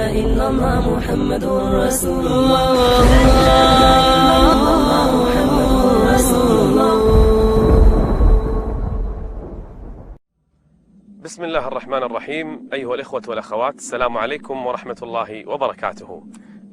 إلا الله محمد رسول الله. لا إله إلا الله محمد رسول الله. بسم الله الرحمن الرحيم. أيها الإخوة والأخوات، السلام عليكم ورحمة الله وبركاته.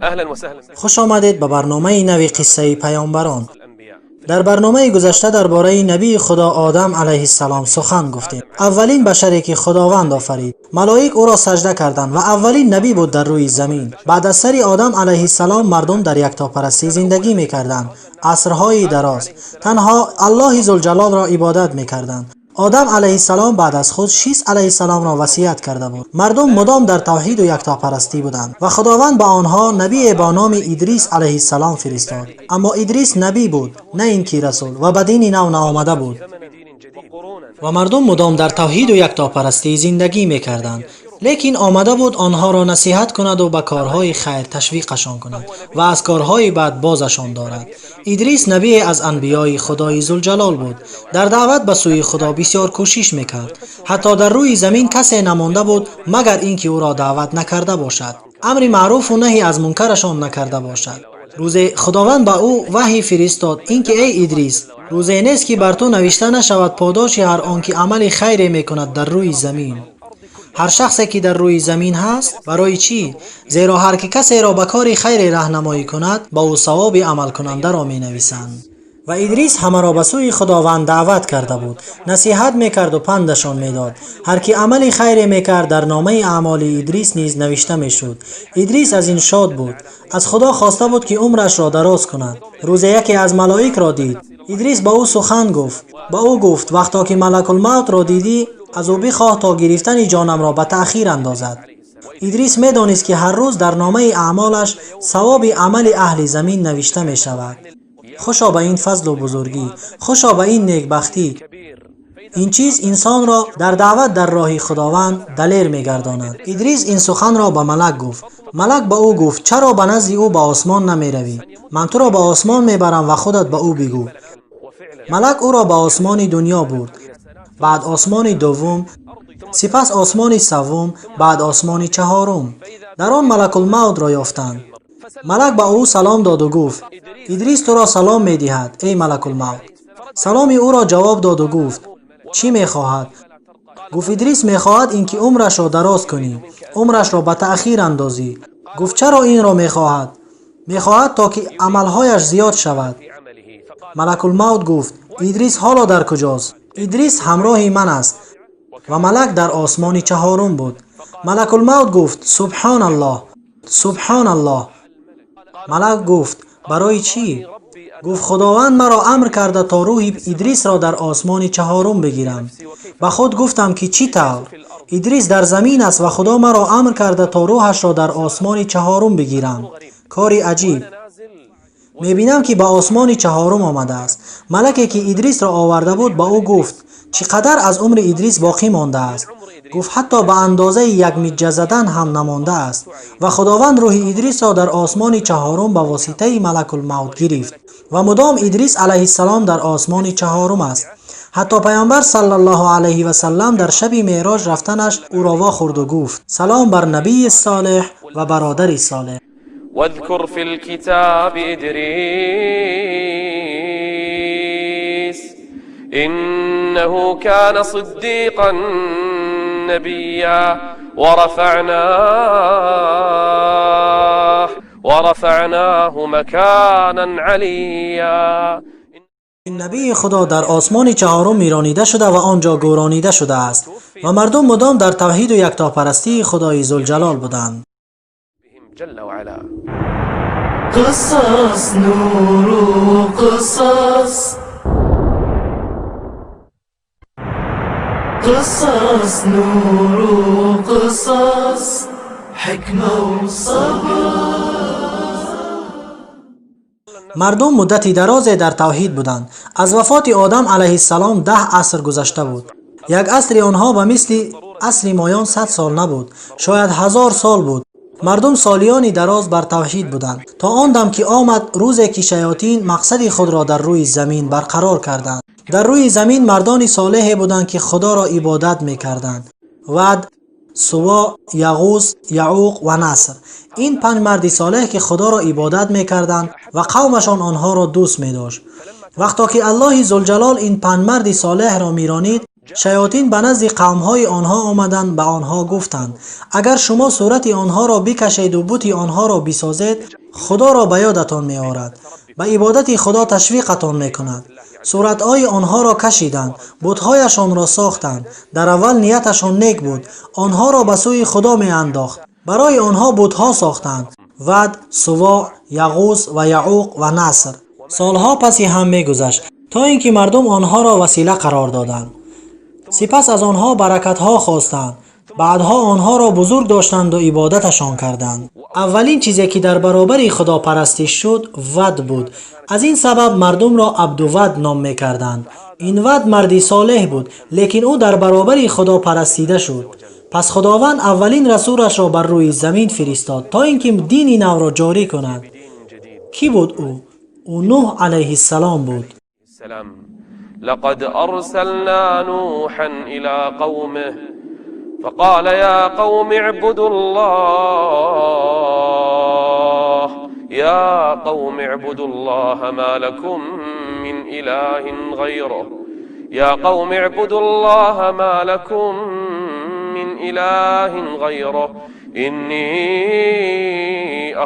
أهلا وسهلا بكم. Хуш омадед ба барномаи нави «Қиссаи паёмбарон». الأنبياء. Дар барномаи гузашта дар бораи набии Худо Одам алайҳиссалом сухан гуфтем, аввалин башаре, ки Худованд офарид. Малоик ӯро сажда карданд ва аввалин набӣ буд дар рӯи замин. Баъд аз сари Одам алайҳиссалом мардум дар яктопарастӣ зиндагӣ мекарданд. Асрҳои дароз танҳо Аллоҳи Зулҷалолро ибодат мекарданд. Одам алайҳиссалом баъд аз худ Шис алайҳиссаломро васият карда буд. Мардум мудом дар тавҳиду яктопарастӣ буданд ва Худованд ба онҳо набие бо номи Идрис алайҳиссалом фиристод. Аммо Идрис набӣ буд, на ин ки расул, ва ба дини нав наомада буд. بدين جديد وقرونا Ва мардум мудом дар тавҳиду яктопарастӣ зиндагӣ мекарданд, лекин омада буд онҳоро насиҳат кунаду ба корҳои хайр ташвиқашон кунад ва аз корҳои бад бозашон дорад. Идрис набие аз анбиёи Худои Зулҷалол буд. Дар даъват ба сӯи Худо бисёр кӯшиш мекард. Ҳатто дар рӯи замин касе намонда буд, магар ин ки ӯро даъват накарда бошад, амри маъруфу наҳӣ аз мункарашон накарда бошад. Рӯзе Худованд ба ӯ ваҳй фиристод, ин ки: «Эй Идрис, рӯзе нест, ки бар ту навишта нашавад подоши ҳар он ки амали хайре мекунад дар рӯи замин, ҳар шахсе, ки дар рӯи замин ҳаст». Барои чӣ? Зеро ҳар ки касеро ба кори хайре раҳнамоӣ кунад, ба ӯ савоби амалкунандаро менависанд. Ва Идрис ҳамаро ба сӯи Худованд даъват карда буд, насиҳат мекарду пандашон медод. Ҳар ки амали хайре мекард, дар номаи аъмоли Идрис низ навишта мешуд. Идрис аз ин шод буд, аз Худо хоста буд, ки умрашро дароз кунад. Рӯзе яке аз малоикро дид. Идрис ба ӯ сухан гуфт, ба ӯ гуфт: «Вақто ки Малакулмавтро дидӣ, аз ӯ бихоҳ, то гирифтани ҷонамро ба таъхир андозад». Идрис медонист, ки ҳар рӯз дар номаи аъмолаш савоби амали аҳли замин навишта мешавад. Хушо ба ин фазлу бузургӣ, хушо ба ин некбахтӣ! Ин чиз инсонро дар даъват дар роҳи Худованд далер мегардонад. Идрис ин суханро ба малак гуфт. Малак ба ӯ гуфт: «Чаро ба назди ӯ ба осмон намеравӣ? Ман туро ба осмон мебарам ва худат ба ӯ бигӯ». Малак ӯро ба осмони дунё бурд, баъд осмони дуввум, сипас осмони саввум, баъд осмони чаҳорум. Дар он Малакулмавтро ёфтанд. Малак ба ӯ салом доду гуфт: «Идрис туро салом медиҳад, эй Малакулмавт». Саломи ӯро ҷавоб доду гуфт: «Чӣ мехоҳад?» Гуфт: «Идрис мехоҳад, ин ки умрашро дароз кунӣ, умрашро ба таъхир андозӣ». Гуфт: «Чаро инро мехоҳад?» «Мехоҳад, то ки амалҳояш зиёд шавад». في عمله. فقال Малакулмавт гуфт: «Идрис ҳоло дар куҷост?» «Идрис ҳамроҳи ман аст». Ва малак дар осмони чаҳорум буд. Малакулмавт гуфт: «Субҳоналлоҳ, субҳоналлоҳ». Малак гуфт: «Барои чӣ?» Гуфт: «Худованд маро амр карда, то рӯҳи Идрисро дар осмони чаҳорум бигирам. Ба худ гуфтам, ки чӣ тавр Идрис дар замин аст ва Худо маро амр карда, то рӯҳашро дар осмони чаҳорум бигирам? Кори аҷиб». نازل Мебинам, ки ба осмони чаҳорум омадааст. Малаке, ки Идрисро оварда буд, ба ӯ гуфт: «Чӣ қадар аз умри Идрис боқӣ мондааст?» Гуфт: «Ҳатто ба андозаи як миҷҷа задан ҳам намондааст». Ва Худованд рӯҳи Идрисро дар осмони чаҳорум ба воситаи Малакулмавт гирифт ва мудом Идрис алайҳиссалом дар осмони чаҳорум аст. Ҳатто Паёмбар саллаллоҳу алайҳи васаллам дар шаби меъроҷ рафтанаш ӯро вохӯрду гуфт: «Салом бар набии солеҳ ва бародари солеҳ». واذكر في الكتاب إدريس إنه كان صديقا نبيا ورفعناه مكانا عليا. Ин набии Худо дар осмони чаҳорум миронида шуда ва он ҷо гӯронида шудааст ва мардум мудом дар тавҳиду яктопарастии Худои Зулҷалол буданд. بهم جل وعلا. قصص نور قصص، قصص نور قصص حكمة وصبر. Мардум муддати дарозе дар тавҳид буданд. Аз вафоти Одам алайҳиссалом 10 аср гузашта буд. Як асри онҳо ба мисли асри моён 100 сол набуд, шояд 1000 сол буд. Мардум солиёни дароз бар тавҳид буданд, то он дам ки омад рӯзе, ки шаётин мақсади худро дар рӯи замин барқарор карданд. Дар рӯи замин мардони солеҳе буданд, ки Худоро ибодат мекарданд: Вад, Сува, Яғус, Яъуқ ва Наср. Ин панҷ марди солеҳ, ки Худоро ибодат мекарданд ва қавмашон онҳоро дӯст медошт. Вақто ки Аллоҳи Зулҷалол ин панҷ марди солеҳро миронид, шаётин ба назди қавмҳои онҳо омаданд, ба онҳо гуфтанд: агар шумо сурати онҳоро бикашеду бути онҳоро бисозед, Худоро ба ёдатон меорад, ба ибодати Худо ташвиқатон мекунад. Суратҳои онҳоро кашиданд, бутҳояшонро сохтанд. Дар аввал нияташон нек буд, онҳоро ба сӯи Худо меандохт. Барои онҳо бутҳо сохтанд: Вад, Сувоъ, Яғус ва Яъуқ ва Наср. Солҳо паси ҳам мегузашт, то ин ки мардум онҳоро васила қарор доданд. Сипас аз онҳо баракатҳо хостанд. Баъдҳо онҳоро бузург доштанду ибодаташон карданд. Аввалин чизе, ки дар баробари худопарастиш шуд, Вад буд. Аз ин сабаб мардумро Абдувад ном мекарданд. Ин Вад марди солеҳ буд, лекин ӯ дар баробари Худо парастида шуд. Пас Худованд аввалин расулашро бар рӯи замин фиристод, то ин ки дини навро ҷорӣ кунад. Кӣ буд ӯ? Ӯ Нуҳ алайҳиссалом буд. لقد أرسلنا نوحا إلى قومه فقال يا قوم اعبدوا الله، يا قوم اعبدوا الله ما لكم من إله غيره، يا قوم اعبدوا الله ما لكم من إله غيره، إني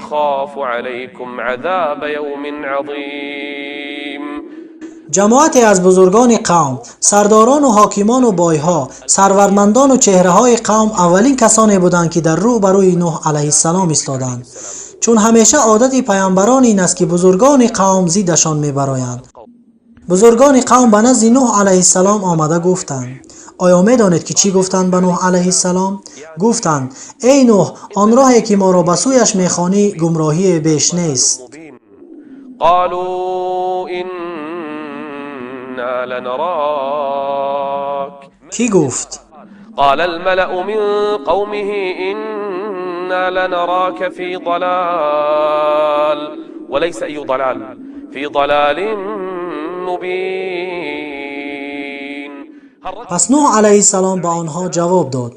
أخاف عليكم عذاب يوم عظيم. Ҷамоате аз бузургони қавм, сардорону ҳокимону бойҳо, сарватмандону чеҳраҳои қавм аввалин касоне буданд, ки дар рӯ ба рӯи Нуҳ алайҳиссалом истоданд. Чун ҳамеша одати паямбарон ин аст, ки бузургони қавм зиддашон мебароянд. Бузургони қавм ба назди Нуҳ алайҳиссалом омада гуфтанд. Оё медонед, ки чӣ гуфтанд ба Нуҳ алайҳиссалом? Гуфтанд: эй Нуҳ, он роҳе, ки моро ба сӯяш мехонӣ, гумроҳие беш нест. قالوا إنا لنراك Кӣ гуфт? قال الملأ من قومه إنا لنراك في ضلال، وليس أي ضلال، في ضلال مبين. Пас Нуҳ алайҳиссалом ба онҳо ҷавоб дод.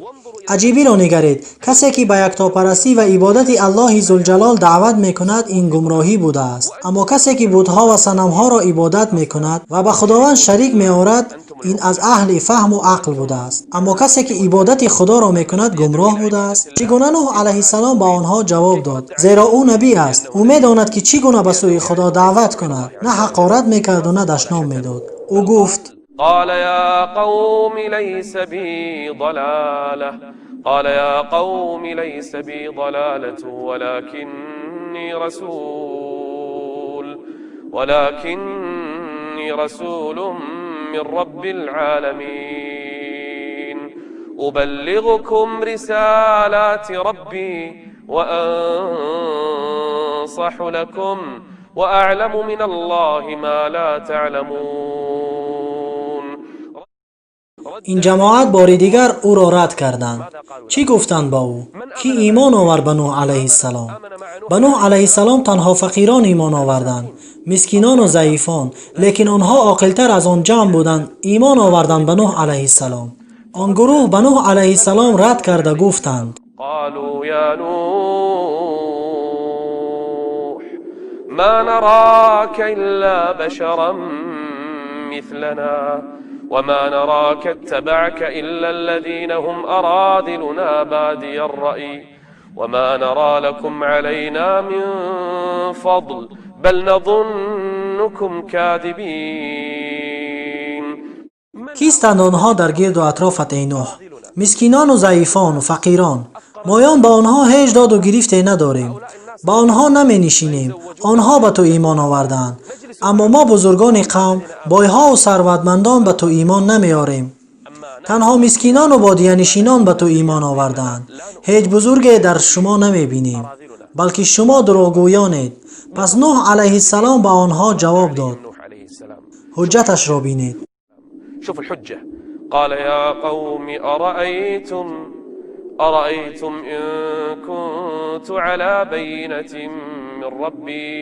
Аҷибиро нигаред: касе, ки ба яктопарастӣ ва ибодати Аллоҳи Зулҷалол даъват мекунад, ин гумроҳӣ будааст, аммо касе, ки бутҳо ва санамҳоро ибодат мекунад ва ба Худованд шарик меорад, ин аз аҳли фаҳму ақл будааст, аммо касе, ки ибодати Худоро мекунад, гумроҳ будааст. Чӣ гуна Нуҳ алайҳиссалом ба онҳо ҷавоб дод? Зеро ӯ набӣ аст, ӯ медонад, ки чӣ гуна ба сӯи Худо даъват кунад. На ҳақорат мекарду, на дашном медод. Ӯ гуфт: قال يا قوم ليس بي ضلالة، قال يا قوم ليس بي ضلالة، ولكني رسول من رب العالمين، أبلغكم رسالات ربي وأنصح لكم وأعلم من الله ما لا تعلمون. Ин ҷамоат бори дигар ӯро рад карданд. Чӣ гуфтанд ба ӯ? Кӣ имон овард ба Нуҳ алайҳиссалом? Ба Нуҳ алайҳиссалом танҳо фақирон имон оварданд, мискинону заифон, лекин онҳо оқилтар аз он ҷамъ буданд, имон оварданд ба Нуҳ алайҳиссалом. Он гурӯҳ ба Нуҳ алайҳиссалом рад карда гуфтанд: قالوا يا نوح ما نراك إلا بشرا مثلنا وما نراك اتبعك إلا الذين هم أراذلنا بادي الرأي وما نرى لكم علينا من فضل بل نظنكم كاذبين. Кистанд онҳо дар гирду атрофат, эй Нуҳ? Мискинону заифону фақирон. Моён ба онҳо ҳеҷ доду гирифте надорем, ба онҳо наменишинем. Онҳо ба ту имон овардаанд, аммо мо, бузургони қавм, бойҳову сарватмандон, ба ту имон намеорем. Танҳо мискинону бодиянишинон ба ту имон овардаанд. Ҳеҷ бузурге дар шумо намебинем, балки шумо дурӯғгӯёнед. Пас Нуҳ алайҳиссалом ба онҳо ҷавоб дод. نوح عليه السلام. Ҳуҷҷаташро бинед. شوف الحجة. قال يا قوم أرأيتم إن كنت على بينة من ربي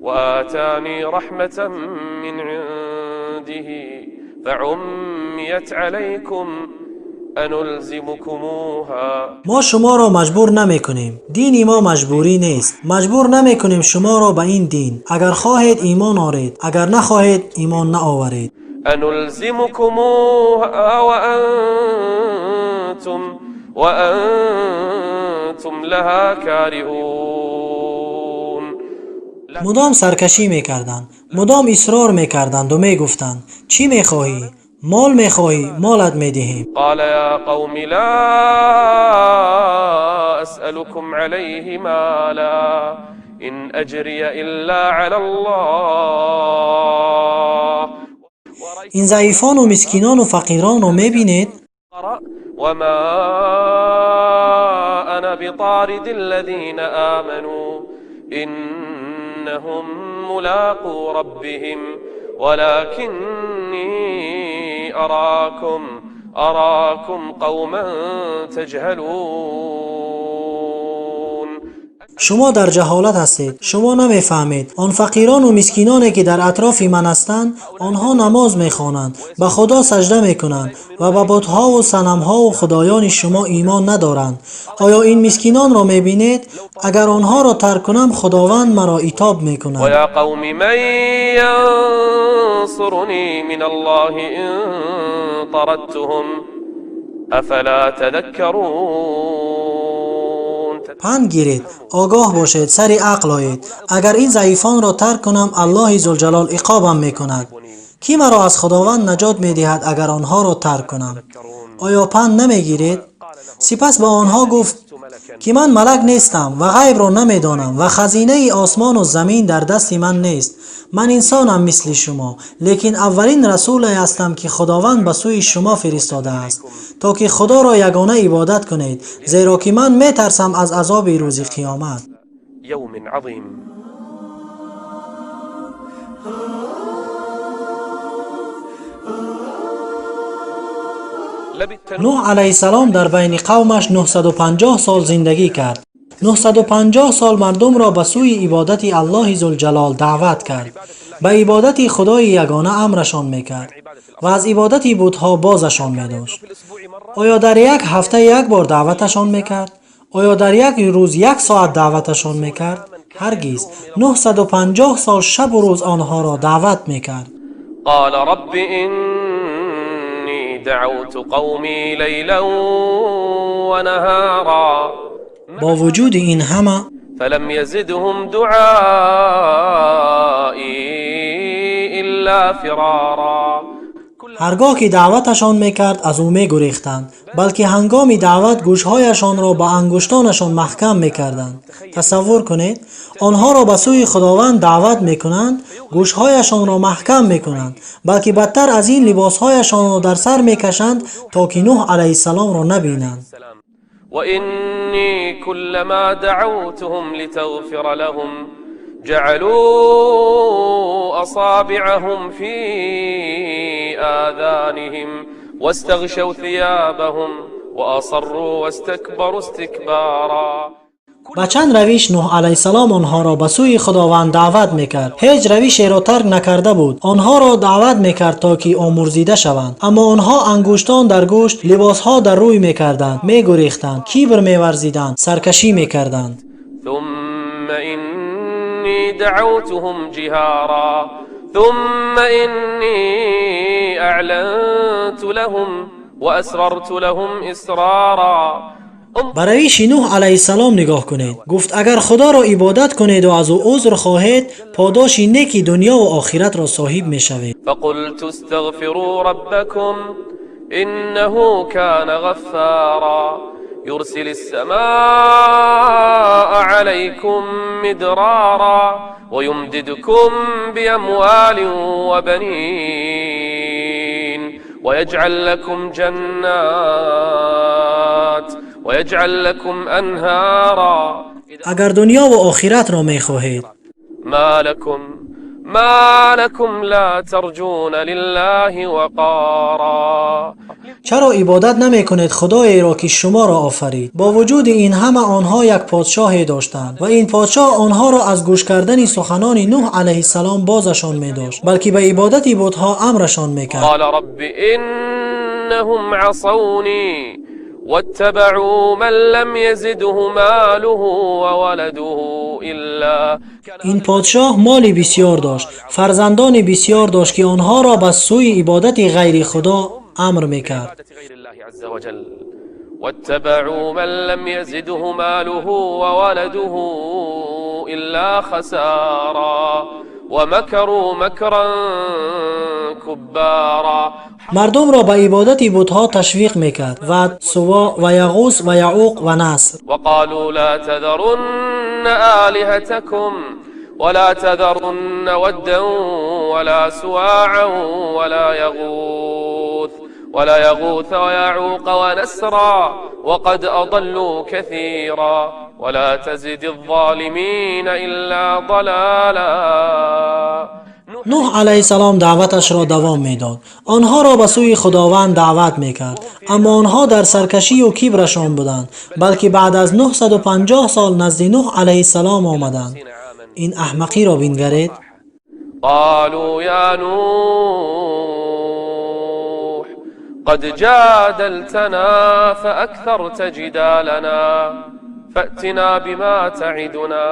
وآتاني رحمة من عنده فعميت عليكم. أنلزمكموها. Мо шуморо маҷбур намекунем. Дини мо маҷбурӣ нест. Маҷбур намекунем шуморо ба ин дин. Агар хоҳед, имон оред, агар нахоҳед, имон наоваред. أنلزمكموها وأنتم لها كارهون. Мудом саркашӣ мекарданд, мудом исрор мекарданду мегуфтанд: чӣ мехоҳӣ? Мол мехоҳӣ? Молат медиҳем. قال يا قوم لا أسألكم عليه مالا إن أجري إلا على الله. Ин заифону мискинону фақиронро мебинед? وما أنا بطارد الذين آمنوا إنهم ملاقو ربهم ولكني أراكم قوما تجهلون. Шумо дар ҷаҳолат ҳастед, шумо намефаҳмед. Он фақирону мискиноне, ки дар атрофи ман ҳастанд, онҳо намоз мехонанд, ба Худо сажда мекунанд ва ба бутҳову санамҳову худоёни шумо имон надоранд. Оё ин мискинонро мебинед? Агар онҳоро тарк кунам, Худованд маро итоб мекунад. ويا قوم من ينصرني من الله إن طردتهم أفلا تذكرون. Панд гиред, огоҳ бошед, сари ақл оед. Агар ин заифонро тарк кунам, Аллоҳи Зулҷалол иқобам мекунад. Кӣ маро аз Худованд наҷот медиҳад, агар онҳоро тарк кунам? Оё панд намегиред? Сипас ба онҳо гуфт, ки ман малак нестам ва ғайбро намедонам ва хазинаи осмону замин дар дасти ман нест. Ман инсонам мисли шумо, лекин аввалин расуле ҳастам, ки Худованд ба сӯи шумо фиристодааст, то ки Худоро ягона ибодат кунед, зеро ки ман метарсам аз азоби рӯзи қиёмат. يوم عظيم. Нӯҳ алайҳиссалом дар байни қавмаш 950 сол зиндагӣ кард. 950 сол мардумро ба сӯи ибодати Аллоҳи Зулҷалол даъват кард, ба ибодати Худои ягона амрашон мекард ва аз ибодати бутҳо бозашон медошт. Оё дар як ҳафта як бор даъваташон мекард? Оё дар як рӯз як соат даъваташон мекард? Ҳаргиз. 950 сол шабу рӯз онҳоро даъват мекард. قال رب إني دعوت قومي ليلا ونهارا. Бо вуҷуди ин ҳама فلم يزدهم دعائي إلا فرارا. Ҳаргоҳ ки даъваташон мекард, аз ӯ мегурехтанд, балки ҳангоми даъват гӯшҳояшонро ба ангуштонашон маҳкам мекарданд. Тасаввур кунед, онҳоро ба сӯи Худованд даъват мекунанд, гӯшҳояшонро маҳкам мекунанд, балки бадтар аз ин либосҳояшонро дар сар мекашанд, то ки Нӯҳ алайҳиссаломро набинанд. وإني كلما دعوتهم لتغفر لهم جعلوا أصابعهم في آذانهم واستغشوا ثيابهم وأصروا واستكبروا استكبارا. Ба чанд равиш Нӯҳ алайҳиссалом онҳоро ба сӯи Худованд даъват мекард. Ҳеҷ равишеро тарк накарда буд. Онҳоро даъват мекард, то ки омӯрзида шаванд, аммо онҳо ангуштон дар гӯшт, либосҳо дар рӯй мекарданд, мегурехтанд, кибр меварзиданд, саркашӣ мекарданд. ثم إني دعوتهم جهارا ثم إني أعلنت لهم وأسررت لهم إسرارا. Ба равиши Нӯҳ алайҳиссалом нигоҳ кунед. Гуфт: агар Худоро ибодат кунеду аз ӯ узр хоҳед, подоши неки дунёву охиратро соҳиб мешавед. فقلت استغفروا ربكم إنه كان غفارا يرسل السماء عليكم مدرارا ويمددكم بأموال وبنين ويجعل لكم جنات ويجعل لكم أنهارا. Агар дунёву охиратро мехоҳед. ما لكم ما لكم لا ترجون لله وقارا. Чаро ибодат намекунед Худоеро, ки шуморо офарид? Бо вуҷуди ин ҳама онҳо як подшоҳе доштанд ва ин подшоҳ онҳоро аз гӯш кардани суханони Нӯҳ алайҳиссалом бозашон медошт, балки ба ибодати бутҳо амрашон мекард. قال رب إني إنهم عصوني واتبعوا من لم يزده ماله وولده إلا Ин подшоҳ моли бисёр дошт, фарзандони бисёр дошт, ки онҳоро ба сӯи ибодати ғайри Худо амр мекард. غير الله عز وجل واتبعوا من لم يزده ماله وولده إلا خسارا ومكروا مكرا كبارا. Мардумро ба ибодати бутҳо ташвиқ мекард: Вад, Сува ва Яғус ва Яъуқ ва Наср. وقالوا لا تذرن آلهتكم ولا تذرن ودا ولا سواعا ولا يغوث ويعوق ونسرا وقد أضلوا كثيرا ولا تزد الظالمين إلا ضلالا. Нуҳ алайҳиссалом даъваташро давом медод, онҳоро ба сӯи Худованд даъват мекард, аммо онҳо дар саркашию кибрашон буданд, балки баъд аз 950 сол назди Нуҳ алайҳиссалом омаданд. Ин аҳмақиро бингаред. قالوا يا نوح قد جادلتنا فأكثرت جدالنا فأتنا بما تعدنا.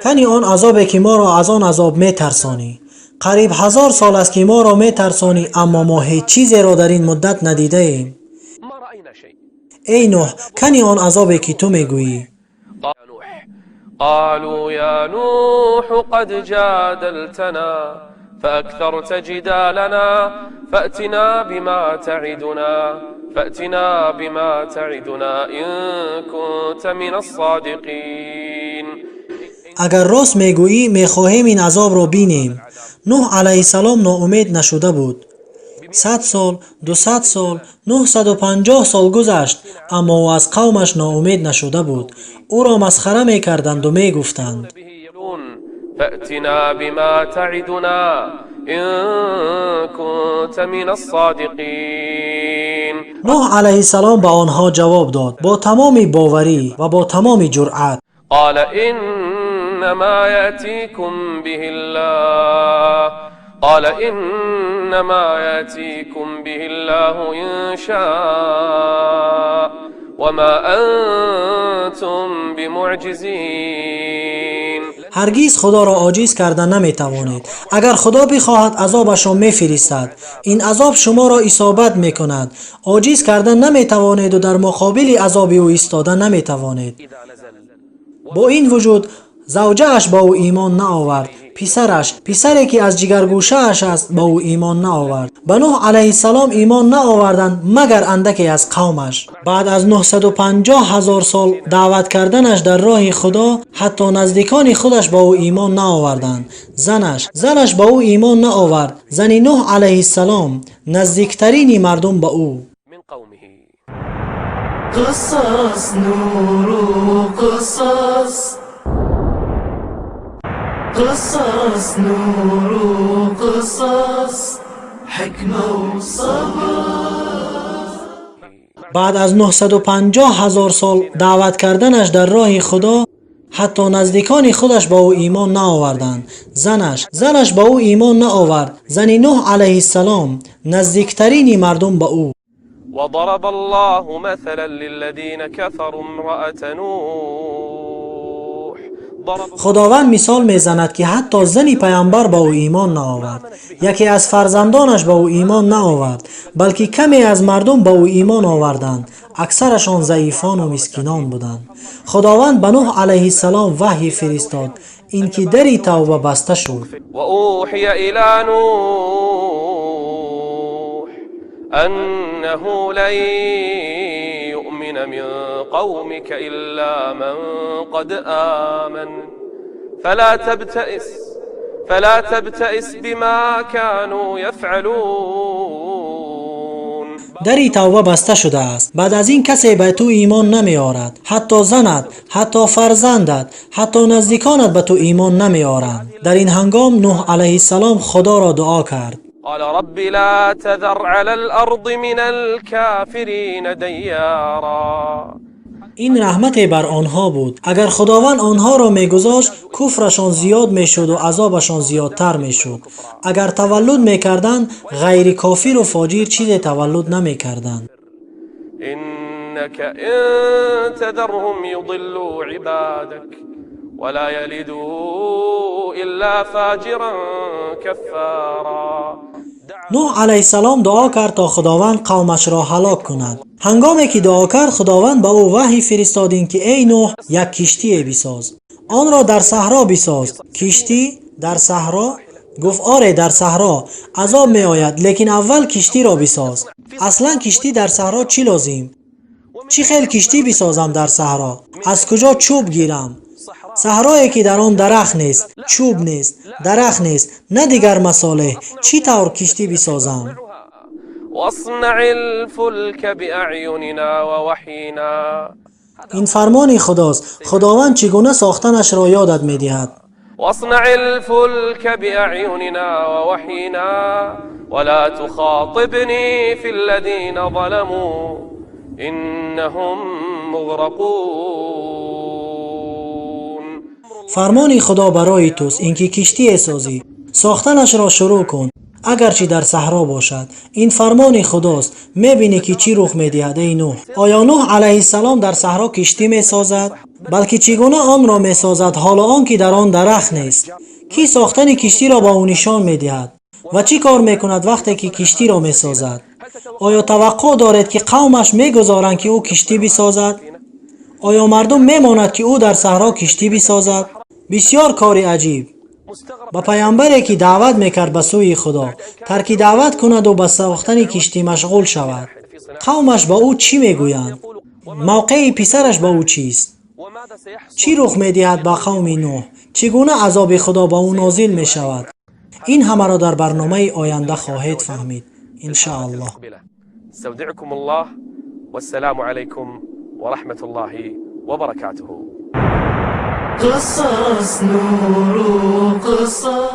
Кани он азобе, ки моро аз он азоб метарсонӣ? Қариб 1000 сол аст, ки моро метарсонӣ, аммо мо ҳеҷ чизеро дар ин муддат надидаем. ما رأينا شيء. Эй Нуҳ, кани он азобе, ки ту мегӯӣ? نوح قالوا يا نوح قد جادلتنا فأكثرت جدالنا فأتنا بما تعدنا إن كنت من الصادقين. Агар рост мегӯӣ, мехоҳем ин азобро бинем. Нуҳ алайҳиссалом ноумед нашуда буд. 100 сол, 200 сол, 950 сол гузашт, аммо ӯ аз қавмаш ноумед нашуда буд. Ӯро масхара мекарданду мегуфтанд: به يقولون فأتنا بما تعدنا إن كنت من الصادقين. Нуҳ алайҳиссалом ба онҳо ҷавоб дод бо тамоми боварӣ ва бо тамоми ҷуръат. قال إنما يأتيكم به الله قال إنما يأتيكم به الله إن شاء وما أنتم بمعجزين. Ҳаргиз Худоро оҷиз карда наметавонед. Агар Худо бихоҳад, азобашро мефиристад, ин азоб шуморо исобат мекунад. Оҷиз карда наметавонеду дар муқобили азоби ӯ истода наметавонед. إذا نزل. Бо ин вуҷуд завҷааш ба ӯ имон наовард, писараш, писаре, ки аз ҷигаргӯшааш аст, ба ӯ имон наовард. Ба Нуҳ алайҳиссалом имон наоварданд, магар андаке аз қавмаш. Баъд аз 950 ҳазор сол даъват карданаш дар роҳи Худо, ҳатто наздикони худаш ба ӯ имон наоварданд. Занаш ба ӯ имон наовард, зани Нуҳ алайҳиссалом, наздиктарини мардум ба ӯ. من قومه. قصص نور قصص قصص نور قصص حكمة وصبر. Баъд аз 950 ҳазор сол даъват карданаш дар роҳи Худо, ҳатто наздикони худаш ба ӯ имон наоварданд. Занаш ба ӯ имон наовард, зани Нуҳ алайҳиссалом, наздиктарини мардум ба ӯ. وضرب الله مثلا للذين كفروا امرأة نوح ضرب Худованд мисол мезанад, ки ҳатто зани паямбар ба ӯ имон наовард, яке аз фарзандонаш ба ӯ имон наовард, балки каме аз мардум ба ӯ имон оварданд, аксарашон заифону мискинон буданд. Худованд ба Нуҳ алайҳиссалом ваҳй фиристод, ин ки дари тавба баста шуд. وأوحي إلى نوح أنه لن يؤمن من قومك إلا من قد آمن فلا تبتئس بما كانوا يفعلون. Дари тавба баста шудааст. Баъд аз ин касе ба ту имон намеорад, ҳатто занат, ҳатто фарзандат, ҳатто наздиконат ба ту имон намеоранд. Дар ин ҳангом Нуҳ алайҳиссалом Худоро дуо кард. قال رب لا تذر على الأرض من الكافرين ديارا. Ин раҳмате бар онҳо буд. Агар Худованд онҳоро мегузошт, куфрашон зиёд мешуду азобашон зиёдтар мешуд. Агар таваллуд мекарданд, ғайри кофиру фоҷир чизе таваллуд намекарданд. إنك إن تذرهم يضلوا عبادك ولا يلدوا إلا فاجرا كفارا. Нӯҳ алайҳиссалом дуо кард, то Худованд қавмашро ҳалок кунад. Ҳангоме ки дуо кард, Худованд ба ӯ ваҳй фиристод, ин ки: «Эй Нӯҳ, як киштие бисоз, онро дар саҳро бисоз». Киштӣ дар саҳро? Гуфт: «Оре, дар саҳро азоб меояд, лекин аввал киштиро бисоз». Аслан киштӣ дар саҳро чӣ лозим? Чӣ хел киштӣ бисозам дар саҳро? Аз куҷо чӯб гирам? Саҳрое ки дар он дарахт нест, чӯб нест, дарахт нест, на дигар масолеҳ. Чӣ тавр киштӣ бисозам? واصنع الفلك بأعيننا ووحينا. Ин фармони Худост. Худованд чӣ гуна сохтанашро ёдат медиҳад. واصنع الفلك بأعيننا ووحينا ولا تخاطبني في الذين ظلموا إنهم مغرقون. Фармони Худо барои туст, ин ки киштие созӣ, сохтанашро шурӯъ кун, агарчи дар саҳро бошад. Ин фармони Худост. Мебинӣ, ки чӣ рух медиҳад, эй Нӯҳ. Оё Нӯҳ алайҳиссалом дар саҳро киштӣ месозад? Балки чӣ гуна онро месозад, ҳоло он ки дар он дарахт нест? Кӣ сохтани киштиро ба ӯ нишон медиҳад ва чӣ кор мекунад, вақте ки киштиро месозад? Оё таваққӯъ доред, ки қавмаш мегузоранд, ки ӯ киштӣ бисозад? Оё мардум мемонад, ки ӯ дар саҳро киштӣ бисозад? Бисёр кори аҷиб ба паямбаре, ки даъват мекард ба сӯи Худо, тарки даъват кунаду ба сохтани киштӣ машғул шавад. Қавмаш ба ӯ чӣ мегӯянд? Мавқеи писараш ба ӯ чист? Чӣ рух медиҳад ба қавми Нӯҳ? Чӣ гуна азоби Худо ба ӯ нозил мешавад? Ин ҳамаро дар барномаи оянда хоҳед фаҳмид, иншааллоҳ. استودعكم الله والسلام عليكم ورحمة الله وبركاته. قصص نور قصص.